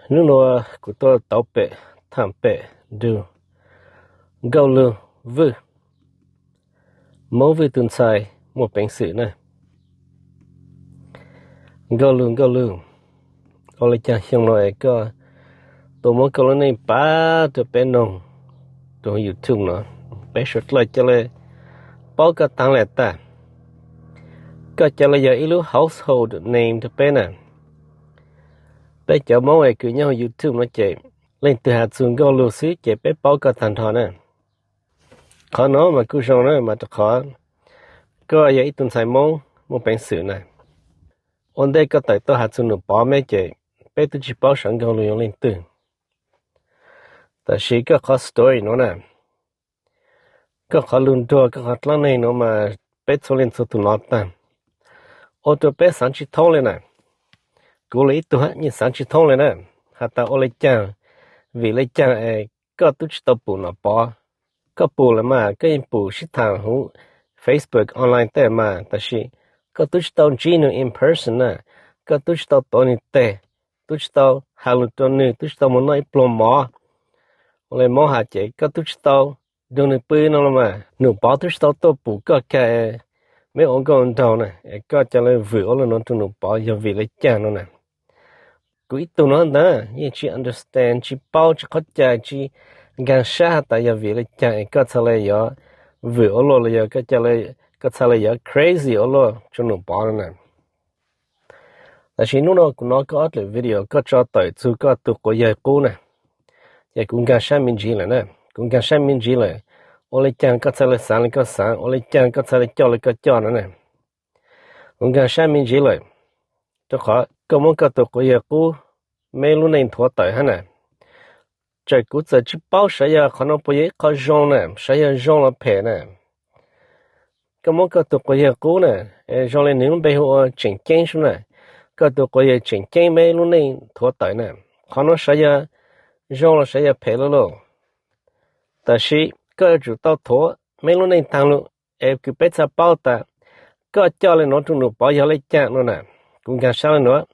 Hnub no kuv tuaj tau pem, tham pem, nrug Nkauj Lug Vwj, Moob Vwj tug ntxhais muaj peev xwm na. Nkauj Lug, Nkauj Lug, ua le caag xyoo no es koj tuaj muab koj lub neej pab rua peb noog rua YouTube no, peb suav dlawg ca le paub koj taag le tag. Koj ca le yog ib lub household name rua peb na. Peb cov Moob es kws nyob huv YouTube no ces leej twg has txug Nkauj Lug xwb ces peb paub koj taag nrho na. Qhov no mas kuj zoo na mas rua qhov koj yog ib tug ntxhais Moob muaj peev xwm na. Ua ntej koj tawm tuaj has txug Num Pov meb ces peb tub tsi paub sav Nkauj Lug yog leej twg. Tab sis koj qhov story no na, koj qhov lug nruag, koj qhov dlaab neeg no mas peb txhua leej txhua tug nov taag, ua rua peb xaav tsi thoob le na. Kuv le ib tug hab yeej xaav tsi thoob le na, has tas ua le caag, vim le caag es koj tub tsi tau pum Nom Pov. Koj pum lawm mas koj yeej pum sib thaam huv Facebook online tej mas, tab sis koj tub tsi tau ntsib nwg in person na, koj tub tsi tau tuav nwg teg, tub tsi tau has lug rua nwg, tub tsi tau moog noj ib pluag mov, ua le Moob has ces koj tub tsi tau nrug nwg pw no los mas Num Pov tub tsi tau tuaj pum koj kag. Meb ua nkauj nraug na es koj ca le vwm ua luaj nuav rua Num Pov yog vim le caag no na? Kuv ib tug nuav ntag yeej tsi understand, tsi paub, tsi qhov cai, tsi nkaag sab has tas yog vim le caag es koj txhaj le yuav vwm ua luaj los yog koj txhaj le yuav crazy ua luaj rua Num Pov no na. Tab sis nub no kuv nov koj ob dlwm video koj tso tawm txug koj tug quas yawg qub na, ces kuv nkaag sab me ntsiv lawm na. Kuv nkaag sab me ntsiv lawm, ua le caag koj txhaj le xaav le koj xaav, ua le caag koj txhaj le coj le koj coj no na. Kuv nkaag sab me ntsiv lawm, rua qhov koj muab koj tug quas yawg qub meb lub neej nthuav tawm hab na. Txawm kuv txawm tsi paub sav yog qhov no puas yog ib qho zoo na, sav yog zoo los phem na. Koj muab koj tug quas yawg qub na, zoo le nwg lub npe hu ua Tseem Ceeb sub na, koj tug quas yawg Tseem Ceeb meb lub neej nthuav tawm na. Qhov no sav yog zoo los sav yog phem lawm lauj. Tab sis koj yuav tsum tau nthuav meb lub neej taag lug es kws peb txhaj paub tas koj coj le nuav rua Num Pov yog le caag no na. Kuv nkaag sab le nuav,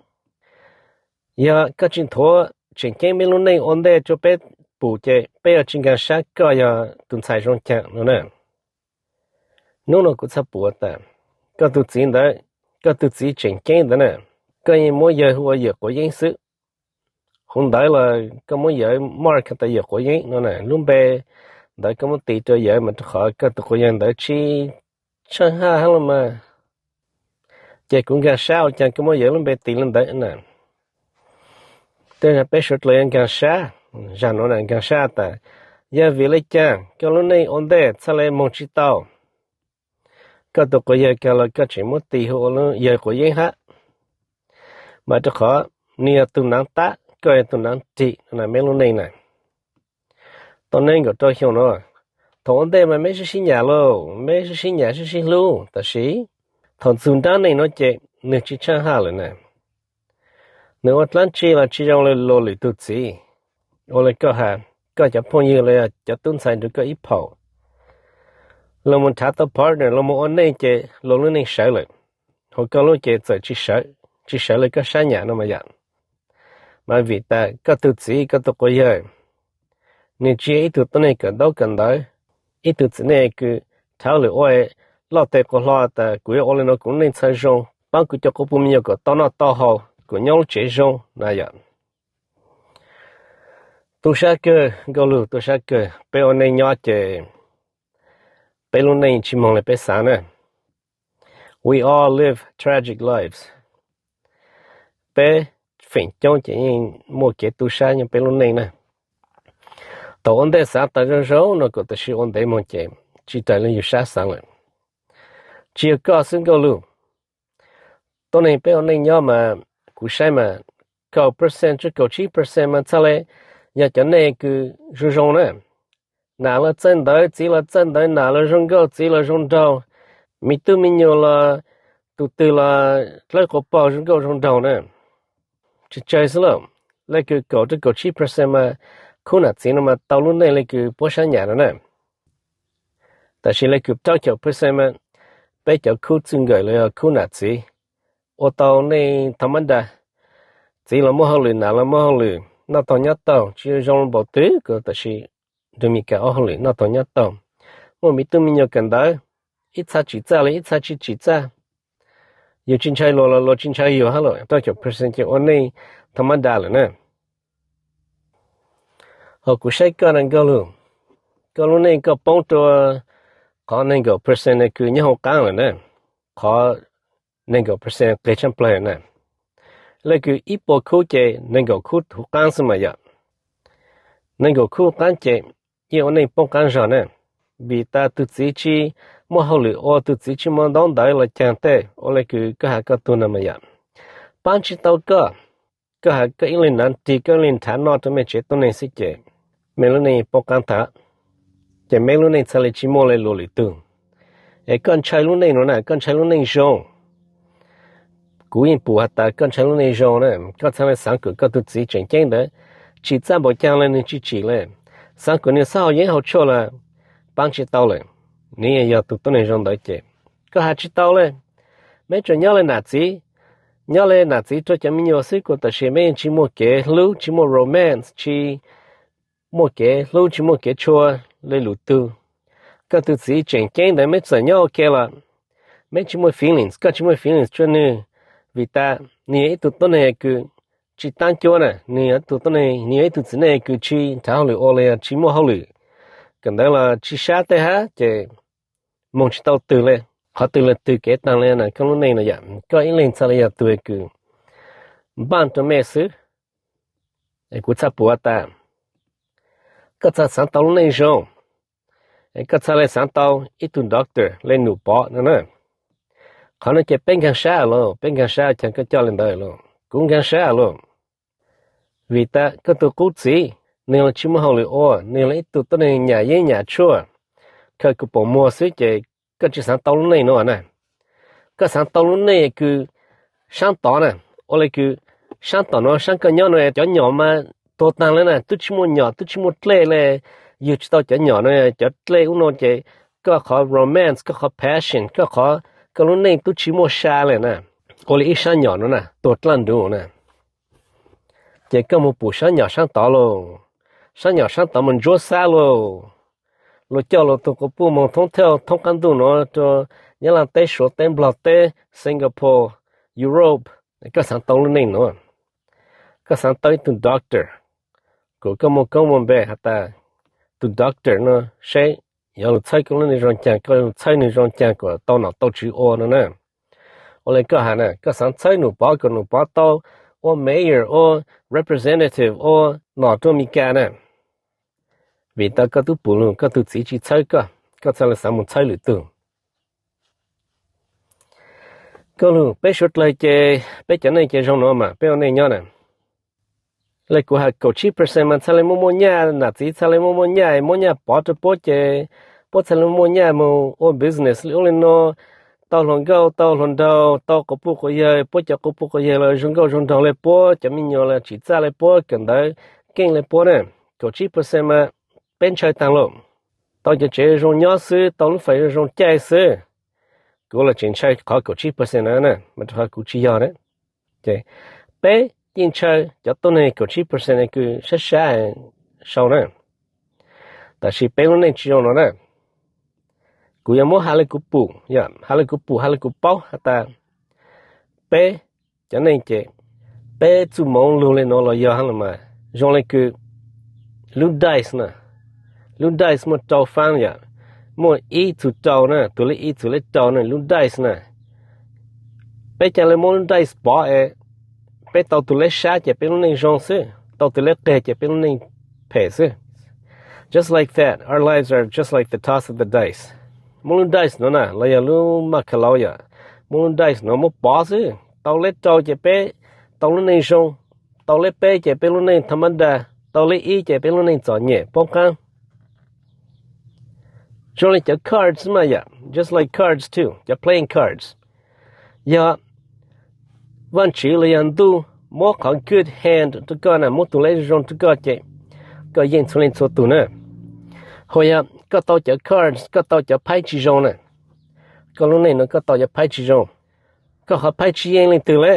yog koj tsi nthuav Tseem Ceeb meb lub neej ua ntej rua peb pum ces peb yuav tsi nkaag sab koj yog tug ntxhais zoo caag no na. Nub no kuv txhaj pum tas koj tug txiv ntawd, koj tug txiv Tseem Ceeb ntawd na, koj yeej muab yawg hu ua Yawm Quav Yeeb xwb. Huv ntawd los koj muab yawg mark tas Yawm Quav Yeeb no na, lub npe ntawd koj muab tis rua yawg mas rua qhov koj tug quas yawg ntawd tsi tshaaj haj hab los mas. Ces kuv nkaag sab ua caag koj muab yawg lub npe tis le ntawd na. Tej zag peb suav dlawg yuav nkaag sab, zag nuav na nkaag sab tas yog vim le caag koj lub neej ua ntej txhaj le moog tsi tau. Koj tug quas yawg kag los koj tseem muab tis hu ua Yawg Quav Yeeb hab, mas rua qhov nwg yog tug naav tab, koj yog tug naav rig no na meb lub neej na. Tau nees nkaum rau xyoo no, thaum ua ntej mas meb sib sib nyam lauj, meb sib sib nyam sib sib hlub, tab sis thaum txug nrab neej no ces nwg tsi tshaaj haj lawm na. Nwg ua dlaab tsi los tsi zoo le luas lwm tug txiv. Ua le koj has, koj cov phooj ywg los yog cov tub ntxhais nrug koj ib phaum, luas moog nrhav tau partner, luas moog ua neej ces luas lub neej sawv lawm. Hos koj lub ces txawm tsi sawv le koj sab nyam no mas yom. Mas vim tas koj tug txiv koj tug quas yawg, nwg tsi yog ib tug tuab neeg kawm ntaub kawm ntawv, ib tug txiv neej kws rhawv lwm ua, loj tes quas hlo tas kuv yuav ua le nuav kuv lub neej txhaj zoo, paab kuv cov quas puj me nyuam kom tau noj tau haus, kuv nyob lub tsev zoo na yom. Tu sab kawg Nkauj Lug, tu sab kawg. Peb ua neej nyob ces peb lub neej tsi moog le peb xaav na. We all live tragic lives. Peb feem coob ces yeej muaj kev tu sab nyob peb lub neej na. Thaum ua ntej xaav tas zoo zoo no kuj tab sis ua ntev moog ces tsi raws le yug sab xaav lawm. Tsi yog koj xwb Nkauj Lug. Tuab neeg peb ua neej nyob mas kuv saib mas kaum percent tsi kaum tsib percent mas txhaj le yog cov neeg kws zoo zoo na. Nam los txawj ntawv, txiv los txawj ntawv, nam los zoo nkauj, txiv los zoo nraug, me tub me nyuam los tug twg los dlawb quas pag zoo nkauj zoo nraug na. Tsi tsawg xwb lauj, le kws kaum rau kaum tsib percent mas khub nam txiv no mas tau lub neej le kws puab sab nyam no na. Tab sis le kws rau caum percent mas peb cov khub txij nkawm los yog khub nam txiv ua tau neej tha mab nra, txiv los muaj hauj lwm, nam los muaj hauj lwm, noj taug nyob taug, tsis zoo npaum twg ko tab sis nrug Mis Kas ua hauj lwm noj taug nyob taug. Muaj me tub me nyuam kawm ntawv, ib txha tsim txaj los ib txha tsis tsim txaj. Yus tsis ntshai luag los luag tsis ntshai yus hab los rau caum percent ces ua neej tha mab da lawm na. Ho kuv saib koj na Nkauj Lug, koj lub neej koj poob rua qhov nees nkaum percent kws nyob hauv qaab lawm na, qhov nees nkaum percent qeg tshaj plawg na. Le kws ib puas khub ces nees nkaum khub huv qaab xwb mas yom. Nees nkaum khub huv qaab ces yeej ua neej poob qaab zog na, vim tas tug txiv tsis muaj hauj lwm ua, tug txiv tsis muaj ntaub ntawv los caag tej, ua le kws koj has koj tug no mas yom, paab tsis tau koj. Koj has koj ib leeg nav tig koj ib leeg nrhav noj rau mej tsev tuab neeg xwb ces mej lub neej poob qaab tag, ces mej lub neej txhaj le tsis muaj le luag lwm tug. Es koj ntshai lub neej no na, koj ntshai lub neej zoo. Kuv yeej pum has tas koj ntshai lub neej zoo na, koj txhaj le xaav kuas koj tug txiv tseem ceeb ntawd tsim txaj npaum caag le nwg tsis tsim le, xaav kuas nwg xob haus yeeb haus tshuaj los paab tsis tau lawm, nwg yog tug tuab neeg zoo ntawd ces koj has tsis tau le. Meb tsuas nyob le nam txiv, nyob le nam txiv rau cov me nyuam xwb kuas tam sim meb yeej tsis muaj kev hlub, tsis muaj romance, tsis muaj kev hlub, tsis muaj kev tshua le lwm tug. Koj tug txiv tseem ceeb ntawd meb txawm nyob ua ke los meb tsis muaj feelings, koj tsis muaj feelings rua nwg, vim tas nwg yog ib tug tuab neeg kws tsis taab cuab na, nwg yog ib tug tuab neeg, nwg yog ib tug txiv neej kws tsis nrhav hauj lwm ua los yog tsis muaj hauj lwm, kawm ntawv los tsis sab tej hab ces moog tsis tau twg le, qhov twg le twg kev taag le na. Koj lub neej no yom, koj ib leeg txhaj le yog tug kws npaaj rua mej xwb. Es kuv txhaj pum tas koj txhaj xaav tau lub neej zoo, es koj txhaj le xaav tau ib tug doctor le Num Pov no na. Qhov no ces peb nkaag sab lawm, peb nkaag sab, caag koj coj le ntawd lawm, kuv nkaag sab lawm. Vim tas koj tug qub txiv, nwg los tsis muaj hauj lwm ua, nwg los ib tug tuab neeg nyam yeeb nyam tshuaj, khaws kuv pum muag xwb ces koj tsis xaav tau lub neej no na. Koj xaav tau lub neej kws saab tod na, ua le kws saab tom no, saab koj nyob no cov nyom mas tuag taag le na, tub tsis muaj nyom, tub tsis muaj dlej le, yug tsis tau cov nyom no, cov dlej ub no ces koj qhov romance, koj qhov passion, koj qhov, koj lub neej tub tsis muaj sa le na. Ua le ib saab nyom no na tuag dlaj nruv na. Ces koj moog pum saab nyom saab tod lauj, saab nyom saab tod mas ntsuab xab lauj. Luag coj luag tug quas puj moog thoob thaj thoob qaab ntuj no rua Nyab Laaj teb, Suav teb, Nplog teb, Singapore, Europe. Koj xaav tau lub neej no, koj xaav tau ib tug doctor, kuas koj muaj koob muaj npe has tas tug doctor no saib yuav lug txhawb koj lub neej zoo caag, koj lug txhawb nwg zoo caag kuas tau nom tau tswv ua no na. Ua le koj has na, koj xaav txhawb Num Pov kuas Num Pov tau ua mayor, ua representative, ua nom rua Amelikas na. Vim tas koj tub pum lug koj tug txiv tsis txhawb koj, koj txhaj le xaav moog txhawb lwm tug. Koj lug peb suav dlawg ces peb cov neej ces zoo no mas peb ua neej nyob na. Le kuv has kaum tsib percent mas txhaj le muaj muaj nyaj, nam txiv txhaj le muaj muaj nyaj, muab nyaj pov rua puab ces puab txhaj le muaj nyaj moog ua business le ub le no, tau hluas nkauj tau hluas nraug, tau quas puj quas yawg, puab cov quas puj quas yawg los zoo nkauj zoo nraug le puab, cov me nyuam los tsim txaj le puab, kawm ntawv keej le puab na. Kaum tsib percent mas peb ntshaw taag lauj. Tau cov tsev zoo nyob xwb, tau lub fais zoo zoo caij xwb. Kuv los tseem ntshaw qhov kaum tsib percent na, mas rau qhov kuv tsis yog na. Ces peb yeej ntshaw cov tuab neeg kaum tsib percent kws sab sab sau na. Tab sis peb lub neej tsis zoo no na. Kuv yuav muab has le kuv pum, has le kuv pum, has le kuv paub has tas peb cov neej ces peb txuj moov lug le no los yog hab los mas zoo le kws lub dice na, lub dice muaj rau faab yom, muaj ib txug rau na, tug le ib txug le rau na, lub dice na. Peb ca le muab lub dice pov es peb tau tug le sab ces peb lub neej zoo xwb, tau tug le qeg ces peb lub neej phem xwb. Just like that, our lives are just like the toss of the dice. Muab lub dice no na los yog lub maj kha laus yom, muab lub dice no muab pov xwb, tau le rau ces peb tau lub neej zoo, tau le peb ces peb lub neej tha mab da, tau le ib ces peb lub neej txom nyem poob qaab. Zoo le cov cards mas yom, just like cards too, cov playing cards. Yog Vaajtswv los yog ntuj muab qhov good hand rau koj na, muab tug le zoo rau koj ces koj yeej txhua leej txhua tug na. Ho yog koj tau cov cards, koj tau cov phaib tsis zoo na, koj lub neej no koj tau cov phaib tsis zoo, koj qhov phaib tsis yeej leej twg le,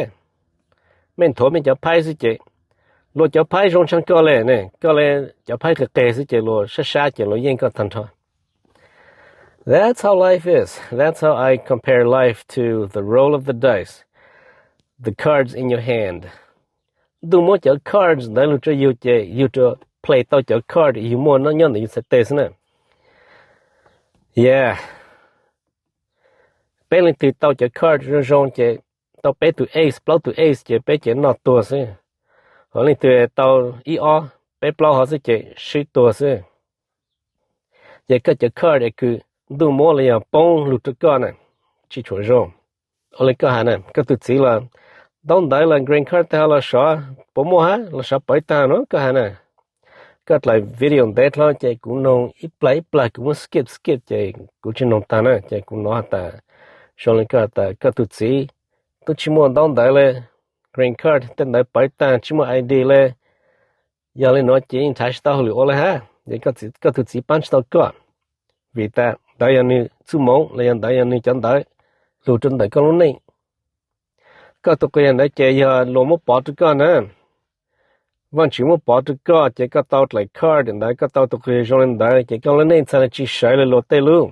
mej nthuav mej cov phaib xwb ces Luag cov phaib zoo tshaj koj le ne, koj le cov phaib qis qis xwb ces luag sab sab ces luag yeej koj tag nrho. That's how life is. That's how I compare life to the roll of the dice, the cards in your hand. Ntuj muab cov cards ntawd lug rau yug ces yug rau play tau cov card yug muaj nyob ntawm yug txhais tes xwb na. Yeah. Peb leej twg tau cov card zoo zoo ces tau peb tus ace, plaub tus ace ces peb ces noj tuag xwb. Ho leej twg tau ib ob peb plaub hov xwb ces swb tuag xwb. Ces koj cov card es kws ntuj muab los yog poob lug rau koj na, tsis tshua zoo. Ua li koj has na, koj tus txiv los ntaub ntawv los green card tag los sov puas muaj hab, los sov pawv tag no koj has na. Koj dlaim video ntev dlhau ces kuv noog ib plag ib plag, kuv muab skip skip ces kuv tsis noog tag na, ces kuv nov has tas zoo li koj has tas koj tus txiv tub tsis muaj ntaub ntawv le, green card tej ntawd pawv tag tsis muaj I D le. Yog li no ces yeej nrhav tsis tau hauj lwm ua li hab, ces koj tus txiv paab tsis tau koj, vim tas ntawd yog nwg txuj moov los yog ntawd yog nwg cov ntawv lug rau ntawm koj lub neej. Koj tus quas yawg ntawd ces yog luag muab pov rau koj na. Vaajtswv muab pov rau koj ces koj tau dlaim card ntawd, koj tau tus quas yawg zoo li ntawd ces koj lub neej txhaj le tsis sawv le luag tej lub.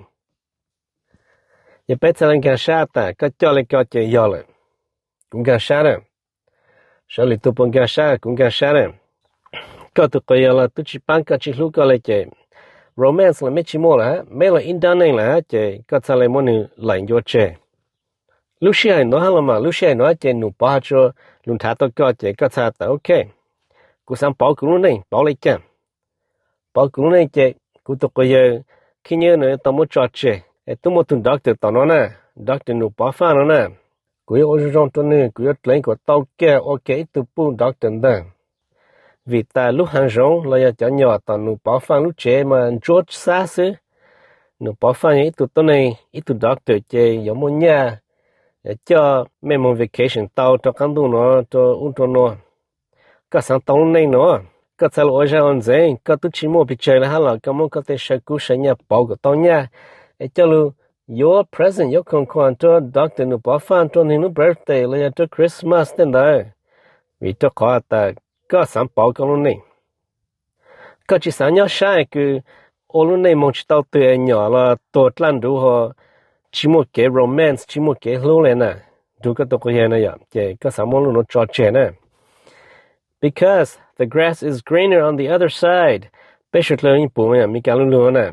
Yog peb txhaj le nkaag sab tas koj coj li ko ces yog lawm. Kuv nkaag sab na. Sawv lwm tug puas nkaag sab, kuv nkaag sab na. Koj tus quas yawg los tub tsis paab koj tsis hlub koj le ces romance los meb tsis muaj lawm, meb los ib nrab neej lawm ces koj txhaj le muab nwg laim ncua tseg. Lub sij hawm nuav hab los mas lub sij hawm nuav ces num pov has tsua lug nrhav tau koj ces koj txhaj tas ok, kuv xaav pauv kuv lub neej pauv le caag. Pauv kuv lub neej ces kuv tus quas yawg khib nywb no tau muab tso tseg es tub muaj tug doctor tom no na, doctor Num Pov Faaj no na. Kuv yuav ua zoo zoo rua nwg, kuv yuav dleev kuas tau kag ua kag ib tug puj doctor ntag. Vim tas lub haav zoov los yog cov nyom tom Num Pov Faaj lub tsev mas ntsuab xab xwb. Num Pov Faaj yog ib tug tuab neeg, ib tug doctor ces yuav muaj nyaj coj mej moog vacation tau rua qaab ntuj nuav rua ub rua nuav. Koj xaav tau lub neej nuav, koj txhaj le ua zaj ua ntxeev, koj tub tsis muaj pes tsawg le hab los koj muab koj tej saw kub saw nyaj pauv kom tau nyaj es coj lug yuav present yuav khoom khuam rua doctor Num Pov Faaj rua nwg lub birthday los yog rua Christmas tej ntawd. Vim rua qhov tas koj xaav pauv koj lub neej. Koj tsis xaav nyob sab kws ua lub neej moog tsis tau twg es nyom los tuag dlaj nruv ho tsis muaj kev romance tsis muaj kev hlub le na, nrug koj tus quas yawg na yom, ces koj xaav muab lub nuav tso tseg na. Because the grass is greener on the other side. Peb suav dlawg yeej pum Amelikas lub lug na.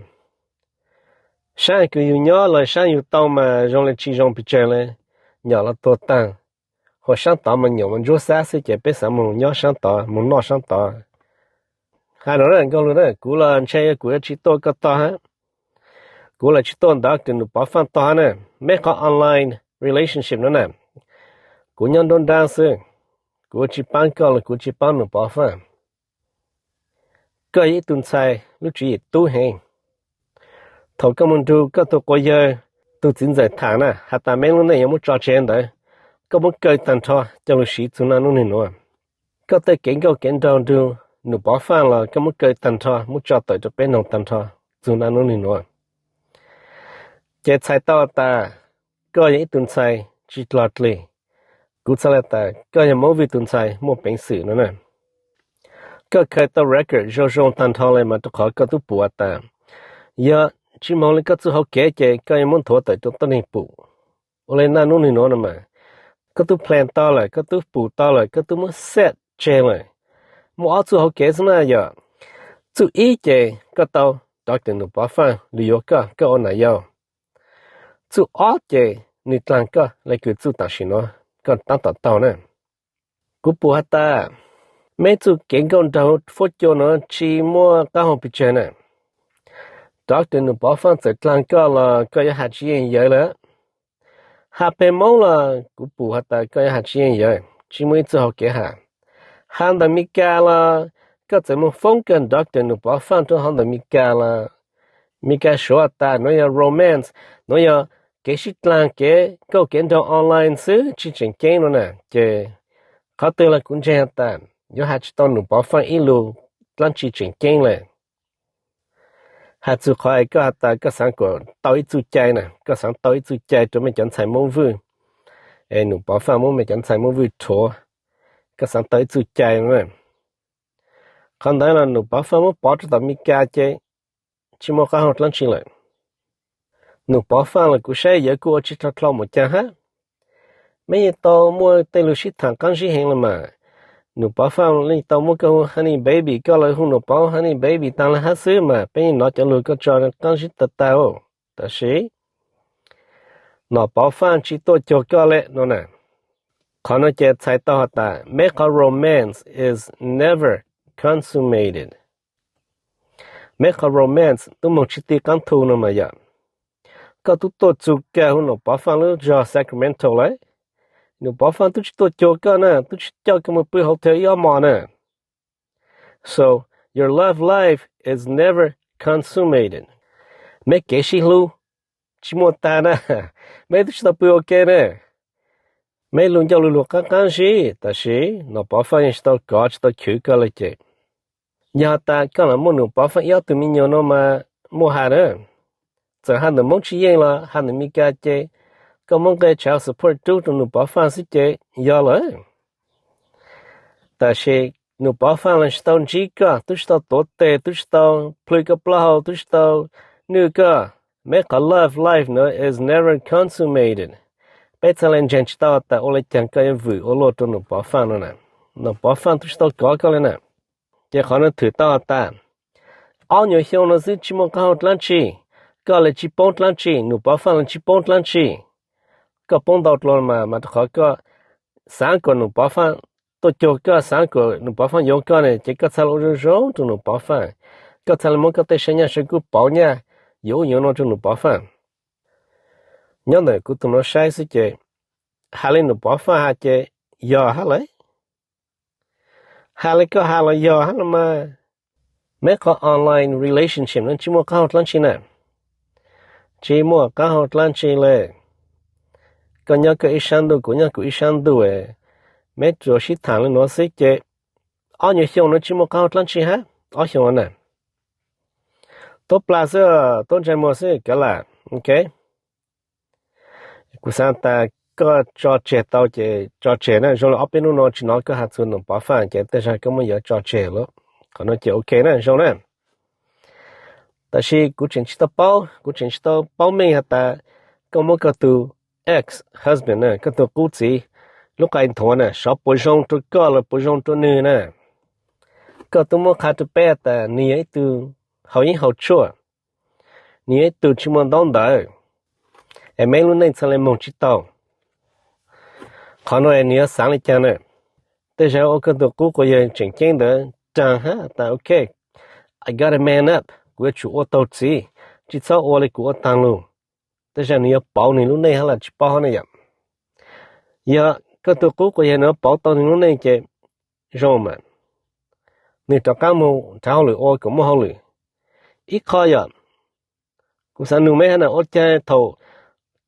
Sab kws yug nyob los sab yug tau mas zoo le tsis zoo pes tsawg le, nyom los tuag taag. Ho sab tod mas nyom mas ntsuab xab xwb ces peb xaav moog nyob sab tod, moog noj sab tod. Has nuav na nkaug lug na, kuv los ntshe kuv yuav tsis tuaj koj tog hab. Kuv los tsis tuaj ntawd kws Num Pov Faaj tog hab na. Meb qhov online relationship nuav na, kuv nyob nruab nraab xwb. Kuv tsis paab koj los kuv tsis paab Num Pov Faaj. Koj yog ib tug ntxhais lub tswv yim tub heev. Thaum koj moog nrug koj tug quas yawg tug txiv ntxawm tham na has tas meb lub neej yuav muab tso tseg ntawd, koj muab kaw taag nrho coj lug siv txug naj nub nwg nuav. Koj tej kev nkauj kev nraug nrug Num Pov Faaj los koj muab kaw taag nrho muab tso tawm rua peb noog taag nrho txug naj nub nwg nuav. Ces txhais tau tas koj yog ib tug ntxhais tsis dlog dlig. Kuv txhaj le tas koj yog movie tug ntxhais muaj peev xwm no na. Koj khaws tau record zoo zoo taag nrho le mas rua qhov koj tub pum has tas yog tsis moog le koj txuj hauv kev ces koj yuav muab nthuav tawm rua tuab neeg pum. Ua le naj nub nwg nuav no mas koj tub plan tau lawm, koj tub pum tau lawm, koj tub muab set tseg lawm. Muaj ob txuj hauv kev xwb na yom. Txuj ib ces koj tau doctor Num Pov Faaj lug yuav koj, koj ua nam yau. Txuj ob ces nwg dlaag koj le kws txuj tam sim nuav koj taab tom taug na. Kuv pum has tas meb txuj kev nkauj nraug fuab cua nuav tsis muaj qaab hau pes tsawg na. Doctor Num Pov Faaj txawm dlaag koj los koj yuav has tsis yeej yawg lawm. Has peg Moob los kuv pum has tas koj yuav has tsis yeej yawg, tsis muaj ib txuj hauv kev has. Has ntawm Mes Kas los koj txawm moog foob kag doctor Num Pov Faaj rua hauv ntawm Mes Kas los Mes Kas suav tas nuav yog romance, nuav yog kev sib dlaag kev nkauj kev nraug online xwb tsis tseem ceeb no na. Ces qhov twg los kuv ntseeg has tas yuav has tsis tau Num Pov Faaj ib lug dlaab tsi tseem ceeb le. Has txug qhov es koj has tas koj xaav kuas tau ib txuj cai na, koj xaav tau ib txuj cai rua mej cov ntxhais Moob Vwj, es Num Pov Faaj muab mej cov ntxhais Moob Vwj rhuav, koj xaav tau ib txuj cai no na. Qhov ntawd los Num Pov Faj muab pov rau tom Mis Kas ces tsis muaj qab hau dlaab tsi lawm. Num Pov Faj los kuv saib yuav kuj ua tsis dlhau dlhau mus caag hab. Meb yeej tau muaj tej lug sib thaam qaab zib heev los mas. Num Pov Faj yeej tau muab koj hu honey baby, koj los hu Num Pov honey baby taag le hab xwb mas peb yeej nov cov lug koj tso qaab zib tag tag. Tab sis Num Pov Faj tsis tuaj cuag koj le no na. Qhov no ces txhais tau has tas meb qhov romance is never consummated. Meb qhov romance tub moog tsis ti qaab thu no mas yog koj tub tuaj txug kag hu Num Pov Faj lub zog Sacramento lawm, Num Pov Faj tub tsis tuaj cuag koj na, tub tsis coj koj mus pw hotel ib ob hmo na. So your love life is never consummated. Meb kev sib hlub tsis muaj tag na, meb tub tsis tau pw ua ke na. Meb lug ncauj lug lug qaab qaab zib, tab sis Num Pov Faj yeej tsis tau kov tsis tau chwv koj le ces yog has tas koj los muaj Num Pov Faj ib ob tug me nyuam no mas muaj has na. Txawm has ntawm Moob Tsis Yeej los has ntawm Mis Kas ces koj muab nqe child support rub rau Num Pov Faj xwb ces yog lawm. Tab sis Num Pov Faj los tsis tau ntsib koj, tub tsis tau tuav tes, tub tsis tau plhws koj plaub hau, tub tsis tau nwj koj. Meb qhov love life no is never consummated. Peb txhaj le ntseeg tsis tau tas ua le caag koj yuav vwm ua luaj rau Num Pov Faj no na. Num Pov Faj tub tsis tau kov koj le na. Ces qhov no thwm tau has tas ob nyuas xyoo no xwb tsis muaj qaab hau dlaab tsi, koj le tsis poob dlaab tsi, Num Pov Faj le tsis poob dlaab tsi. Koj poob ntau dlua mas mas rau qhov koj xaav kom Num Pov Faj tuaj cuag koj, xaav kom Num Pov Faj yuav koj ne, ces koj txhaj le ua zoo zoo rau Num Pov Faj. Koj txhaj le muab koj tej saw nyaj saw kub pauv nyaj yuav ub yuav no rau Num Pov Faj. Nyob ntawm kuv tug nuav saib xwb ces has le Num Pov Faj has ces yog hab lawm. Has le koj has los yog hab los mas. Meb qhov online relationship no tsis muaj qaab hau dlaab tsi na. Tsis muaj qaab hau dlaab tsi le. Koj nyob koj ib sab ntuj, kuv nyob kuv ib sab ntuj, meb tsuas sib thaam le nuav xwb ces ob nyuas xyoo no tsis muaj qaab hau dlaab tsi hab, ob xyoo no na. Tuab plag xwb, tuab ntsais muag xwb kav lam, ok. Kuv xaav tas koj tso tseg tau ces tso tseg na, zoo le ob peb nub no tsis nov koj has txug Num Pov Faj ces tej zag koj muab yuav tso tseg lawm. Qhov no ces ok na, zoo na. Tab sis kuv tseem tsis tau paub, kuv tseem tsis tau paub meej has tas koj muab koj tug ex husband na, koj tug qub txiv lub qai nthuav na sov puas zoo rau koj los puas zoo rau nwg na. Koj tub muab qha rau peb tas nwg yog ib tug haus yeeb haus tshuaj, nwg yog ib tug tsis muaj ntaub ntawv, es meb lub neej txhaj le moog tsis tau. Qhov no es nwg yuav xaav le caag na? Tej zag ua koj tug qub quas yawg tseem ceeb ntawd raag hab tas ok, I gotta man up, kuv yuav tsum ua taug txiv, tsis txhob ua le kuv ua taag lug. Tej zag nwg yuav pauv nwg lub neej hab los tsis paub hab ne yom. Yog koj tug qub quas yawg nwg yuav pauv tau nwg lub neej ces zoo mas, nwg rov qaab moog nrhav hauj lwm ua kom muaj hauj lwm. Ib qho yog, kuv xaav nug meb hab na, ua caag thaum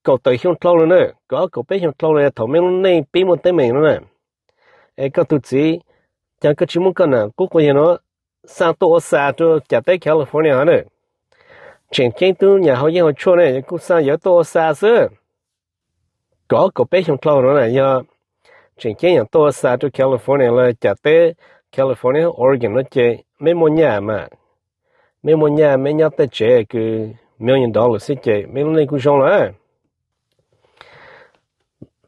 kaum tawm xyoo dlhau lawm na, kaum ob kaum peb xyoo dlhau lawm thaum meb lub neej pib muaj teeb meem no na, es koj tug txiv, caag koj tsis muab koj nam qub quas yawg no xa tuaj ua xa rau caam teb California hov na? Tseem ceeb tub nyam haus yeeb haus tshuaj ne, kuj xa yawg tuaj ua xa xwb. Kaum ob kaum peb xyoo dlhau no na, yog tseem ceeb yog tuaj ua xa rau California los caam teb California, Oregon no ces meb muaj nyaj mas, meb muaj nyaj, meb nyob tej tsev kws million dollar xwb ces meb lub neej kuj zoo lawm.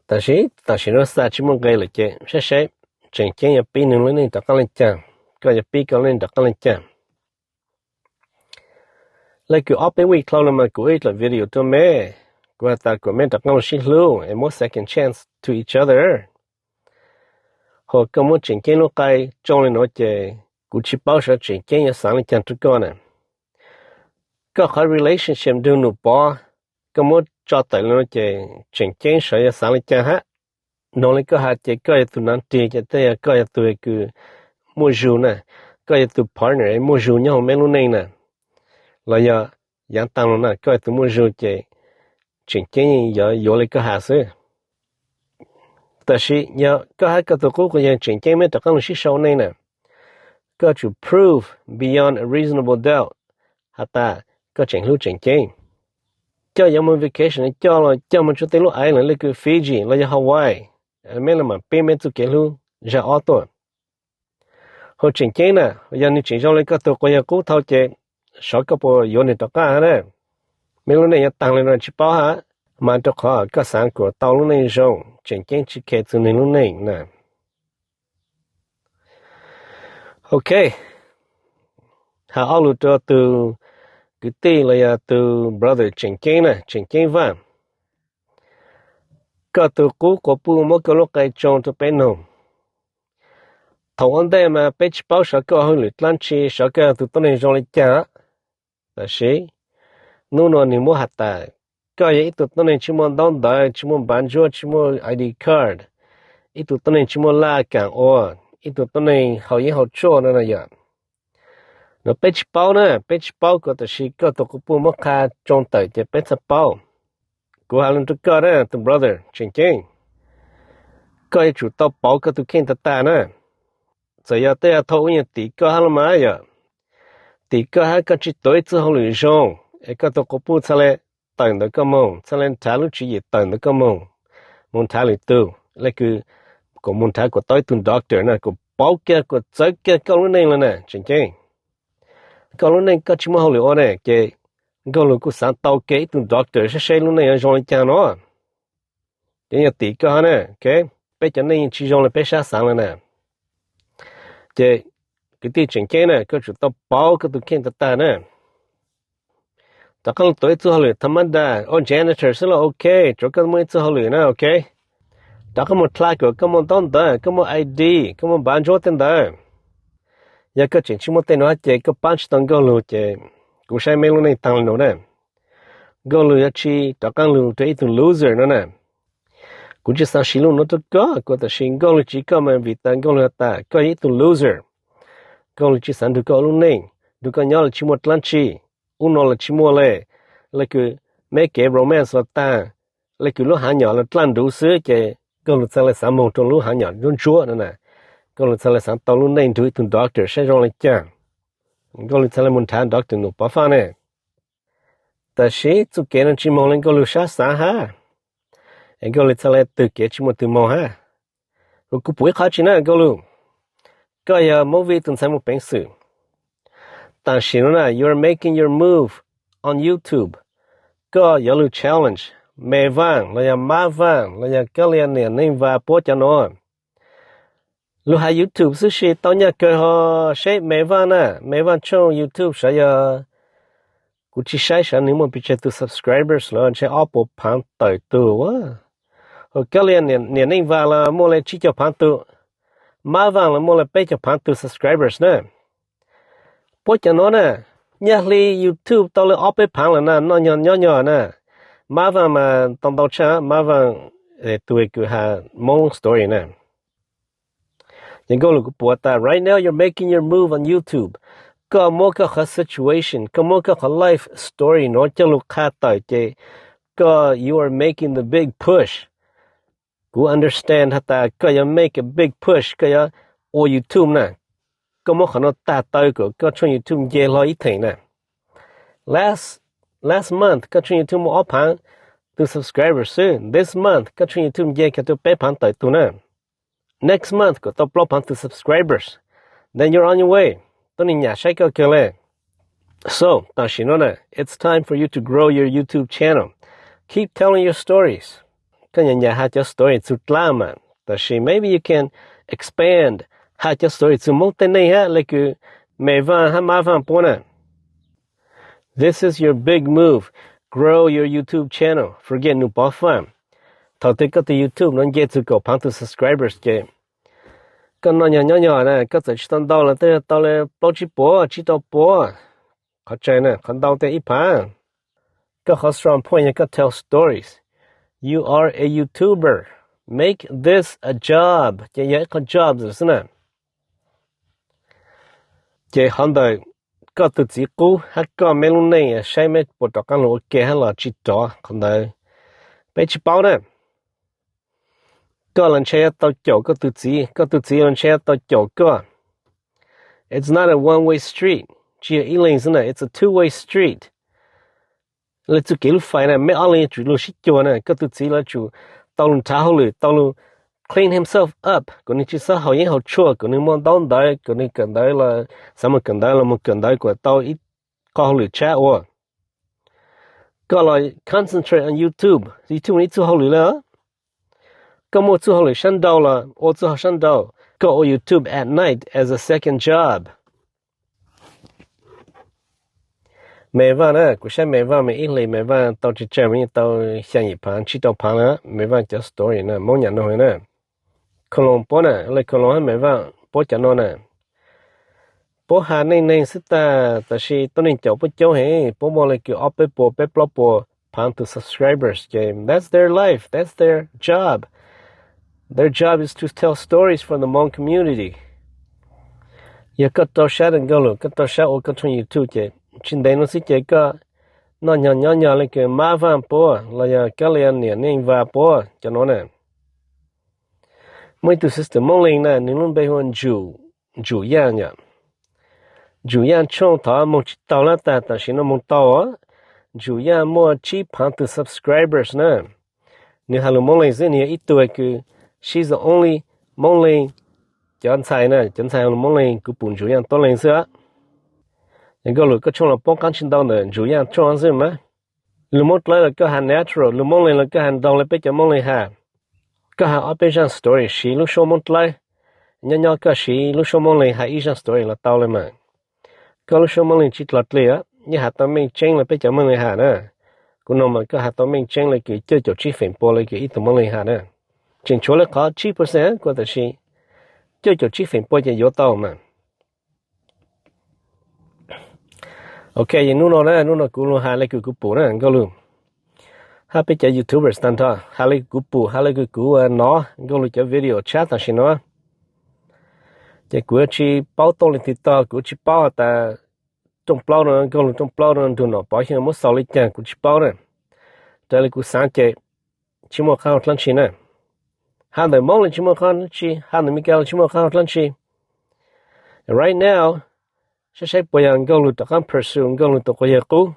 Tab sis tam sim no xa tsis muaj nqe lawm ces saib saib tseem ceeb yuav pib nwg lub neej rov qaab le caag, koj yuav pib koj lub neej rov qaab le caag. Le kws ob peb week dlhau no mas kuv ib dlaim video rua meb, kuv has tas kom meb rov qaab lug sib hlub es muab second chance to each other. Hos koj muab tseem ceeb lub qai tsoo le nuav ces kuv tsis paub sav tseem ceeb yuav xaav le caag rua koj na. Koj qhov relationship nrug Num Pov, koj muab tso tawm le nuav ces tseem ceeb sav yuav xaav le caag hab. Noog le koj has ces koj yog tug nav rig ces tej yog koj yog tug kws muaj zug na, koj yog tug partner muaj zug nyob hauv meb lub neej na, los yog yaav taag lug na koj yog tug muaj zug ces tseem ceeb yuav yuav le koj has xwb. Tab sis yog koj hab koj tug qub quas yawg tseem ceeb meb rov qaab lug sib sau ua neej na, koj tsum prove beyond a reasonable doubt has tas koj tseem hlub tseem ceeb. Coj yuav moog vacation coj los coj moog tsua tej lub aiv lawm le kws Fiji los yog Hawaii, meb le maam pib meb txuj kev hlub zag ob tuaj. Hu tseem ceeb na, yog nws tseem zoo li koj tus quas yawg qub thaum ces xyov koj puas yuav nws rov qab hab na. Mej lub neej yuav taag le nuav tsis paub hab, mas rau qhov koj xaav kuas tau lub neej zoo tseem ceeb tsis khes txug nwg lub neej na. Ok, has ob lug rua tug kwv tij los yog tug brother tseem ceeb na, tseem ceeb vaaj. Koj tug qub quas puj muab koj lub qe tsoo rua peb noog. Thaum ua ntej mas peb tsis paub xyov koj hauj lwm dlaab tsi, xyov koj yog tug tuab neeg zoo le caag. Tab sis nub nua nwg muab has tas koj yog ib tug tuab neeg tsis muaj ntaub ntawv, tsis muaj npav ntsuab, tsis muaj I D card, ib tug tuab neeg tsis muaj laj kaam ua, ib tug tuab neeg haus yeeb haus tshuaj no na yom. Nuav peb tsis paub na, peb tsis paub kuas tab sis koj tug quas puj muab qha tsoo tawm ces peb txhaj paub. Kuv has lug rua koj na tug brother tseem ceeb, koj yuav tsum tau pauv koj tug kheej tag tag na. Txawm yog tej yog thaum ub yog tim koj hab los mas yog tim koj hab koj tsis tuav ib txuj hauj lwm zoo, es koj tug quas puj txhaj le tawm ntawm koj moog, txhaj le nrhav lub tswv yim tawm ntawm koj moog, moog nrhav lwm tug, le kws kuas moog nrhav kuas tau ib tug doctor na, kuas pauv kiag kuas txawv kiag koj lub neej lawm na tseem ceeb. Koj lub neej koj tsis muaj hauj lwm ua ne ces Nkauj Lug kuj xaav tau kiag ib tug doctor saib seb lub neej yuav zoo le caag no. Ces yog tim koj hab na, peb cov neej tsis zoo le peb sab xaav lawm na. Ces kwv tij tseem ceeb na, koj tsum tau pauv koj tug kheej tag tag na. Rov qaab lug tuav ib txuj hauj lwm tha mab das, ua janitor xwb los ok, tsuav koj muaj ib txuj hauj lwm na ok. Rov qaab moog dlha kuas koj muaj ntaub ntawv, koj muaj I D, koj muaj npav ntsuab tej ntawd. Yog koj tseem tsis muaj tej nuav hab ces koj paab tsis tau Nkauj Lug ces kuv saib meb lub neej taag le nuav na. Nkauj Lug yuav tsi rov qaab lug rua ib tug loser no na. Kuv tsis xaav siv lub nuav rua koj, kuv tab sis Nkauj Lug tsis koj mas vim tas Nkauj Lug has tas koj yog ib tug loser. Nkauj Lug tsis xaav nrug koj ua lub neej, nrug koj nyob los tsis muaj dlaab tsi, ub no los tsis muaj le, le kws meb kev romance los tag, le kws lub haav nyom los dlaj nruv xwb ces Nkauj Lug txhad le xaav moog rua lub haav nyom ntsuab ntsuab no na. Nkauj Lug txhad le xaav tau lub neej nrug ib tug doctor saib zoo le caag. Nkauj Lug txhad le moog nrhav doctor Num Pov Faj ne. Tab sis txuj kev no tsis moog le Nkauj Lug sab xaav hab, es Nkauj Lug txhad le twg kev tsis muaj twg moog hab. Kuv pum ib qho tsi na Nkauj Lug, koj yog movie tug ntxhais muaj peev xwm. Tam sim no na you are making your move on YouTube. Koj yuav lug challenge Me Vaaj los yog Mab Vaaj los yog Kab Lia Niam Neej Vas puab cov nuav. Lug has YouTube xwb sis tau nyaj kawg ho. Seb Me Vaaj na, Me Vaaj tshooj YouTube sav yog, kuv tsis saib sav nwg muaj pes tsawg tug subscribers lawm, ntshe ob puas phaav tawm tug. Kab Lia Niam Neej Vas los muaj le tsib caug phaav tug, Mab Vaaj los muaj le peb caug phaav tug subscribers na. Puab cov nuav na, nyaj hli YouTube tau le ob peb phaav lawm na, noj nyog nyob nyog na. Mab Vaaj mas tau ntau tshaj, Mab Vaaj tug kws has Moob story na. Ces Nkauj Lug kuv pum tas right now you're making your move on YouTube. Koj muab koj qhov situation, koj muab koj qhov life story nuav coj lug qha tawm ces koj you are making the big push. Kuv understand has tas koj yuav make a big push, koj yuav ua YouTube na. Koj muab qhov nuav tag taw kom koj tshooj YouTube nce hlo ib theem na. Last, last month koj tshooj YouTube muaj ob phaav tug subscribers xwb. This month koj tshooj YouTube nce kag rua peb phaav tawm tug na. Next month kom tau plaub phaav tug subscribers, then you're on your way. Tuab neeg nyam saib koj kawg le. So tam sim no na, it's time for you to grow your YouTube channel. Keep telling your stories. Koj nyam nyam has cov story txug dlaab mas, tab sis maybe you can expand, has cov story txug Moob tej neeg hab, le kws Me Vaaj hab Mab Vaaj puab na. This is your big move. Grow your YouTube channel. Forget Num Pov Faj. Thaum twg koj tug YouTube nuav nce txug kaum phaav tug subscribers ces koj noj nyog nyob nyog na, koj txawm tsis tau ntau los tej tau le plaub tsib puas, tsib rau puas. Qhov tseem na, qhov ntau tej ib phaav. Koj qhov strong point yog koj tell stories. You are a YouTuber. Make this a job. Ces yog ib qho job xwb na. Ces qhov ntawm koj tug txiv qub hab koj meb lub neej, saib meb puas rov qaab lug ua ke hab los tsis rov, qhov ntawd peb tsis paub na. Koj los ntshe yuav tau caum koj tug txiv, koj tug txiv los ntshe yuav tau caum koj. It's not a one way street. Tsis yog ib leeg xwb na, it's a two way street. Le txuj kev lub fais na, meb ob leeg yuav tsum lug sib cuag na, koj tug txiv los tsum tau lug nrhav hauj lwm, tau lug clean himself up, kom nws tsis txhob haus yeeb haus tshuaj, kom nws muaj ntaub ntawv, kom nws kawm ntawv los xav mus kawm ntawv los mus kawm ntawv kom tau ib qho hauj lwm tshab ua. Koj los concentrate on YouTube, YouTube ib txuj hauj lwm lawm. Koj muaj txuj hauj lwm sab nraud los ua txuj hauj lwm sab nraud, koj ua YouTube at night as a second job. Mem Vaj na, kuv saib Mem Vaj, Mem Ib Hlis, Mem Vaj tau tsis tsawg, yeej tau xya yim phav tsib rau phav lawm, Mem Vaj cov story na, Hmoob nyam no na. Khoo Loos puab na, le Khoo Loos hab Mem Vaj puab cov no na. Puab has neej neeg xwb tag, tab sis tuab neeg caum puab coob heev, puab muaj le kws ob peb puas peb plaub puas phav tus subscribers ces that's their life, that's their job. Their job is to tell stories for the Hmong community. Yog koj rau sab Nkauj Lwm, koj rau sab ua koj tshooj YouTube ces tsis ntev no xwb ces koj noj nyog nyob nyog le kws Mab Vaj puab los yog Kab Lia niam Neej Vaj puab cov no na. Muaj ib tug sister Moob Leeg na, nws lub npe hu ua Ntsum, Ntsum Yaj yom. Ntsum Yaj tshooj thov moog tsis taug lab tag, tam sim no moog tau. Ntsum Yaj muaj tsib phav tus subscribers na. Nws has lus Moob Leeg xwb, nws yog ib tug kws, she's the only Moob Leeg cov ntxhais na, cov ntxhais has lus Moob Leeg kuv pum Ntsum Yaj tuab leeg xwb. Yog Nkauj Lwm koj tshooj los poob qaab tsis ntau ntawm Ntsum Yaj tshooj xwb mas. Lus Moob Dlawb los koj has natural, lus Moob Leeg los koj has nraug le peb cov Moob Leeg has. Koj has ob peb zaaj story siv lub suab Moob Dlawb, nyob nyob koj siv lub suab Moob Leeg has ib zaaj story los tau le mas. Koj lub suab Moob Leeg tsis dlog dlig, yeej has tau meej tseeb le peb cov Moob Leeg has na. Kuv nug mas koj has tau meej tseeb le kws cuaj caum tsib feem pua le kws ib tug Moob Leeg has na. Tseem tshuav le qhov tsib percent kuj, tab sis cuaj caum tsib feem pua ces yuav tau mas. Ok, hnub no na, hnub no kuv lug has le kws kuv pum na Nkauj Lwm, hab peb cov YouTubers tag nrho has le kws kuv pum, has le kws kuv nov Nkauj Lwm cov video tshab tam sim no. Ces kuv yuav tsis paub tooj leej twg tog, kuv tsis paub tas rooj plaub no, Nkauj Lwm rooj plaub no nrug Nom Pov Xyooj muab xaus le caag kuv tsis paub na. Raws le kuv xaav ces tsis muaj qab hau dlaab tsi na. Has ntawm Moob le tsis muaj qab hau dlaab tsi, has ntawm Meskas le tsis muaj qab hau dlaab tsi. Right now, saib saib puas yog Nkauj Lwm rov qaab pursue Nkauj Lwm tus quas yawg qub.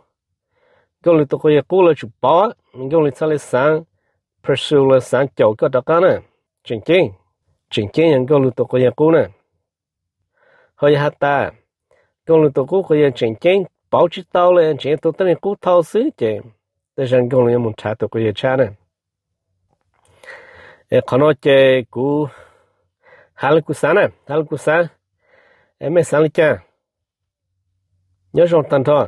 Nkauj Lwm tus quas yawg qub lawv tsum pov, Nkauj Lwm txhaj le xaav pursue los xaav caum koj rov qaab na. Tseem ceeb, tseem ceeb yog Nkauj Lwm tus quas yawg qub na. Ho yog has tas Nkauj Lwm tus qub quas yawg tseem ceeb pauv tsis tau le tseem yog tus tuab neeg qub thau xwb ces tej zag Nkauj Lwm yuav mus nrhav tus quas yawg tshab na. Es qhov no ces kuv has le kuv xaav na, has le kuv xaav. Es mej xaav le caag? Nyob zoo tag nrho.